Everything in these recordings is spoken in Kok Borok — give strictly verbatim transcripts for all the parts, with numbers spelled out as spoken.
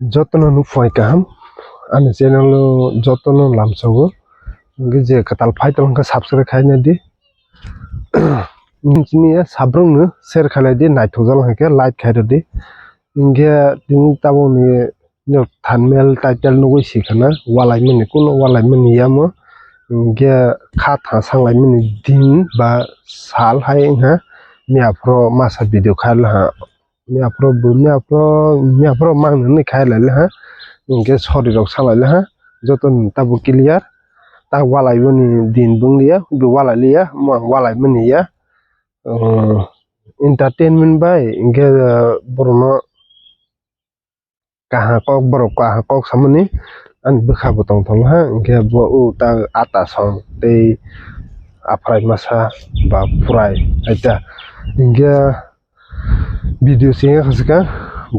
Jotono nukphai kaham, ani channel o jotono lamsogo. Hwnkhe je kwtal phai tongkha subscribe khaina di. Nini sabrokno share khailai di, naithokjak hwnkhe like khairw di. Hwnkhe tini tabukni thumbnail title nugwi sikhana, walaimani kuno walaimani yamo. Hwnkhe kha tha sanglaimani din ba sal hai wngkha, miyaphoro masa video khailaiha. Miyaphoro bo, miyaphoro, miyaphoro mang nini khai lai le ha. Hwnkhe sori rok sa lai le ha. Joto ni tabuk clear. Ta walai boni din bung liya, bo walai liya, mo ang walai mani ya. Umm, entertainment bai, hwnkhe, uh, borok no kaha kok, borok kaha kok samani, ani bwkha bo tong tong ha, hwnkhe bo o ta ata song tei aphrai masa ba phrai, aita, hwnkhe, video se wngkha swkang,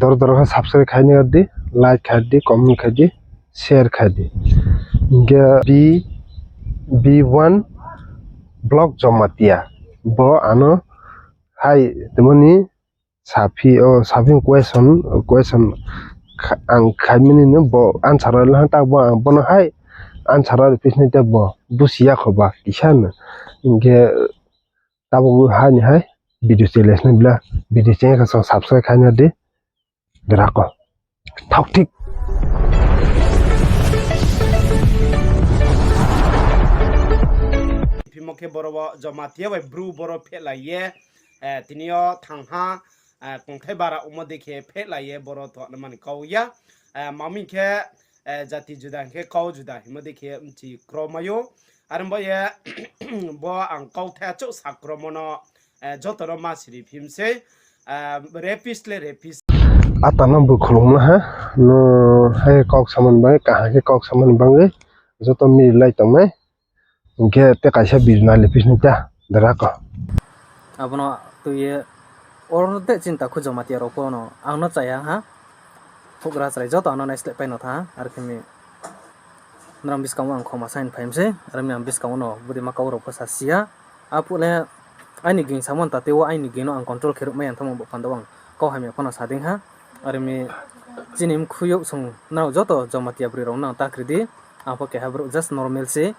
doro doro khe subscribe khaina di, like khai di, comment khai di, share khai di. Hwnkhe B, B one Block Jamatia, bo ano hai tongmani saphi, o saphi question, question kha-, ang khaimani no bo answer rwlaha, tak bo ang bono hai answer rw pisni tak bo busiya kho ba kisa no. Hwnkhe tabuk haini hai video challenge ni bla video channel khe chwng subscribe khaina di. Drako. Thok thik. Phimo khe boro o Jamatia bai bru boro phelai ye, eh, tini o thangha, eh, kongthai bara omo de khe phelai ye boro to mani kau ya. Eh, mami khe, eh, jati juda hwnkhe kau juda himo de khe mchi kromayo. Aro bo ye bo ang kau the achuk sakromono, eh, jotono ma siri phimse, eh, rapist le rapist. Atano bo khulumna ha, no hai kok samani bagwi, kaham khe kok samani bagwi joto miri lai tongnai. Hwnkhe tei kaisa video nai le pisni ta, drako. Abono twiwi oro tei chinta khu Jamatia rok phano ang no chaya ha. Phugra chwrai joto ano naislep paino tha, arkhe mi norok bwskango ang khoma sain phaimse, aroni ang bwskango no bwrwi ma kau rok bwsa sia. Aphuru le aini ging samon ta teibo aini ging no ang control khe rwk maya, tamo bo panda ang kau hamya phano sa ding ha. Aroni chini mkhuyuk song nang joto Jamatia bwrwi rok nang ta kwrwi di, ang pho keha bwrwi just normal se.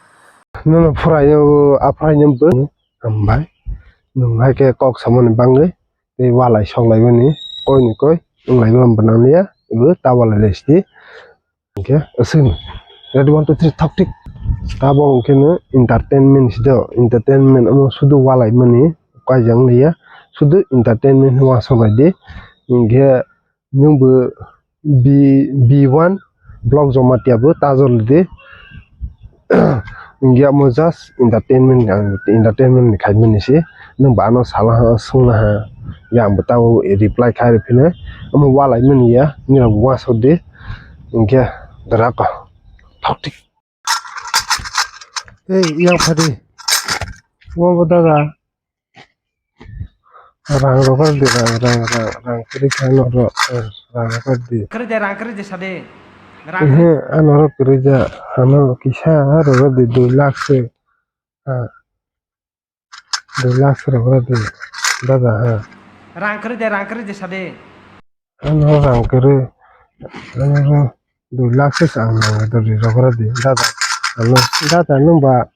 Nono phwraio, aphraino bo hambai. Nwng hai khe kok samani bagwi tei walai sok laimani koi ni koi wng lai mani bo nang liya, bo ta walai lai sidi. Hwnkhe aswk ready, one, two, three, thok thik. Tabok hwnkhe no entertainment si do, entertainment omo sudu walai mani kaijak wng liya, sudu entertainment hwnwi uansuk lai di. Hwnkhe nwng bo B, B one Block Jamatia bo ta jol di. Hwnkhe amo just entertainment, ang entertainment ni khaimani se. Nwng bo ano sala ha, swngna ha. Ya, ang bo tabo reply khai rw phino. Omo walai mani ya, nini rok uansuk di. Hwnkhe drako. Thok thik. Ei, yang phadi. Omo bo daga. Rang rohor di, rang, rang, rang, rang kwrwi kha norok, eh, rang rohor di. Kwrwi de, rang kwrwi de sade. Rang kwrwi. Ehe, ano rok kwrwi ja, ano kisa rohor di, dui lakh se. Ha. Dui lakh se rohor di, dada, ha. Rang kwrwi de, rang kwrwi de sade. Ano rang kwrwi, ano rang dui lakh se ang nango, dada, rohor di, dada. Ano, dada, nwng ba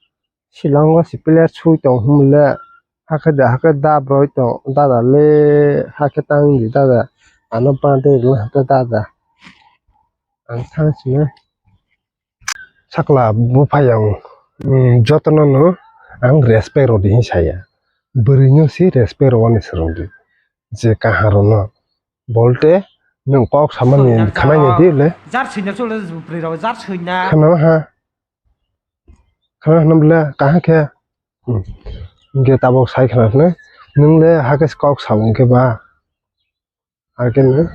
Shillong o si player sui tong hwnle, hakhe da, hakhe da broi tong, dada le, hakhe tang di dada, ano pante rw hakhe dada. Ang thang sini. Sakla buphai ang, mm, jotono no ang respect rw di hin saya. Bwrwi no si respect rw ani swrwng di. Je kaham rw no. Bolte nwng kok samani khwnai ni di le. Jar sui na chole bwrwi rw jar sui na. Khwnama ha. Khna hwnam le kaham khe, hmm, hwnkhe tabok sai khna hwnkhe, nwng le hakhe se kok sao hwnkhe ba, hakhe no,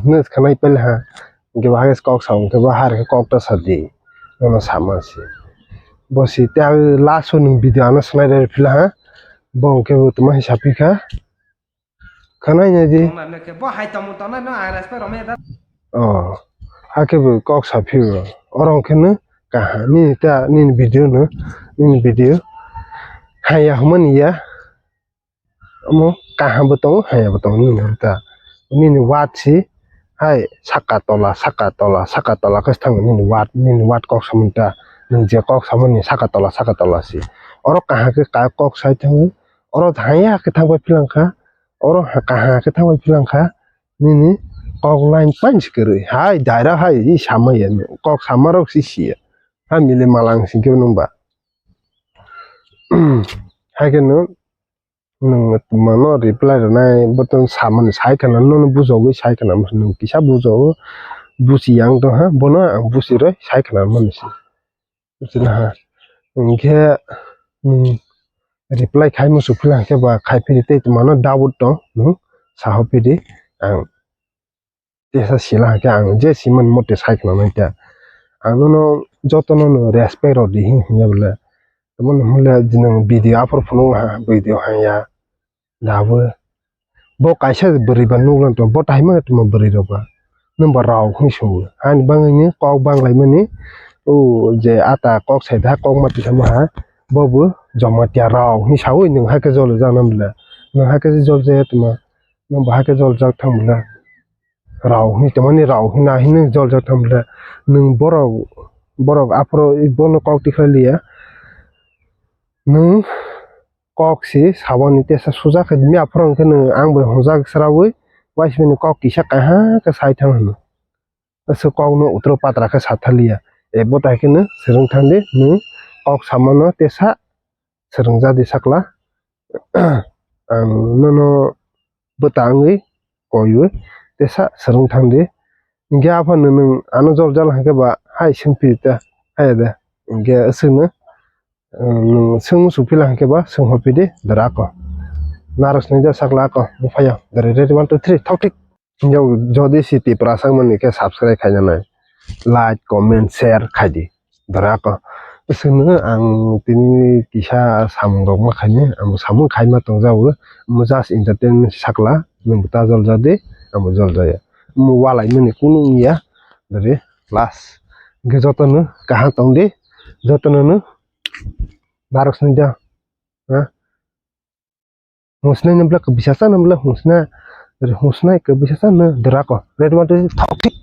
nwng khnai pele ha, hwnkhe ba hakhe se kok sao hwnkhe ba, hakhe kok ta sa di, nono sama se. Bo si tei last o nwng video ano swnairwi phila ha, bo hwnkhe bo tongma hwnsa phikha. Khwnai nai di. Tongnai no khe bo hai tongmung tongnai no ang respect romwi da. Oh, hakhe bo kok sa phio. Oro hwnkhe no kaham nini ta nini video no, nini video. Haya hwnmani ya. Mo kaham bo tongo, haya bo tongo, nini hwn ta. Nini word si hai saka tola, saka tola, saka tola khe thango nini word, nini word kok samani ta. Nwng je kok samani saka tola, saka tola si. Oro kaham khe ka-, kok sai thango. Oro haya khe thangbai philang kha. Oro ha-, kaham khe thangbai philang kha. Nini kok line pain si kwrwi. Hai daira hai i sama ya. Kok sama rok si si ya. Ha mili malang si khe nung ba. Hai khe no nwng mano reply rwnai, bo tong samani sai khana, nono bujogwi sai khana, nwng kisa bujogo, buchi yang tong ha, bono ang buchi roi sai khana mani se. Buchina ha. Hwnkhe, nwng reply khai muchung phila hwnkhe ba khai phiri tei mano doubt tong, nwng saho phiri ang. Tesa sila hwnkhe ang je simani mote sai khna nai ta. Ang nono jotono no respect rw di hin hwnya bole. Tamo no hwnle nwng video aphuru phunuk ha, video hanya. Dabo. Bo kaisa bwrwi ba nukla to, bo tai ma tuma bwrwi rok ba. Nwng ba rao hwn sung. Hani bangwi ni kok bang lai mani. O je ata kok sai da kok ma tisa ma ha. Bo bo joma tia rao hwn sawi nwng hakhe jol jak nam le. Nwng hakhe jol jaya tuma. Nwng bo hakhe jol jak thang bole. Rao hwnwi tongmani rao hwnwi nahino joljak thangmani. Nwng borok, borok aphuru bono kok tikhlai liya. Nwng kok si saboni tesa suja khe mi aphuru hwnkhe nwng ang bai hwnjak sraui waismani kok kisa kaha khe sai thang hwno. Aswk kokno utro patra khe sathaliya. Ebo tai kheno swrwng thangdi nwng kok samano tesa swrwngjadi sakla. Ang nono bwta wngwi koiwi tesa swrwng thangdi. Hwnkhe aphano nwng ano jol jal hwnkhe ba hai swngphi ta haya de. Hwnkhe aswkno, nwng swng muchung phila hwnkhe ba swng hophidi dora ako. Narok swngjak sakla ako buphaio. Dore ready, one, two, three, thok thik. Yo, jodi si Tiprasa mani khe subscribe khaina nai, like, comment, share khaidi. Dora ko. Swngno ang tini kisa samung rok ma khaini, ang samung khaima tongjago. Mo just entertainment sakla, nwng ta jol jadi, amo jol jaya. Mo walai mani kunu wngya, dori last. Ge jotono kaham tongdi, jotono no narok swngjak. Ha? Hwnsnai no bwlak kisa sa no bwlak hwnsna, hwnsnai kisa sa no dora ko. Red one, two, three, thok thik.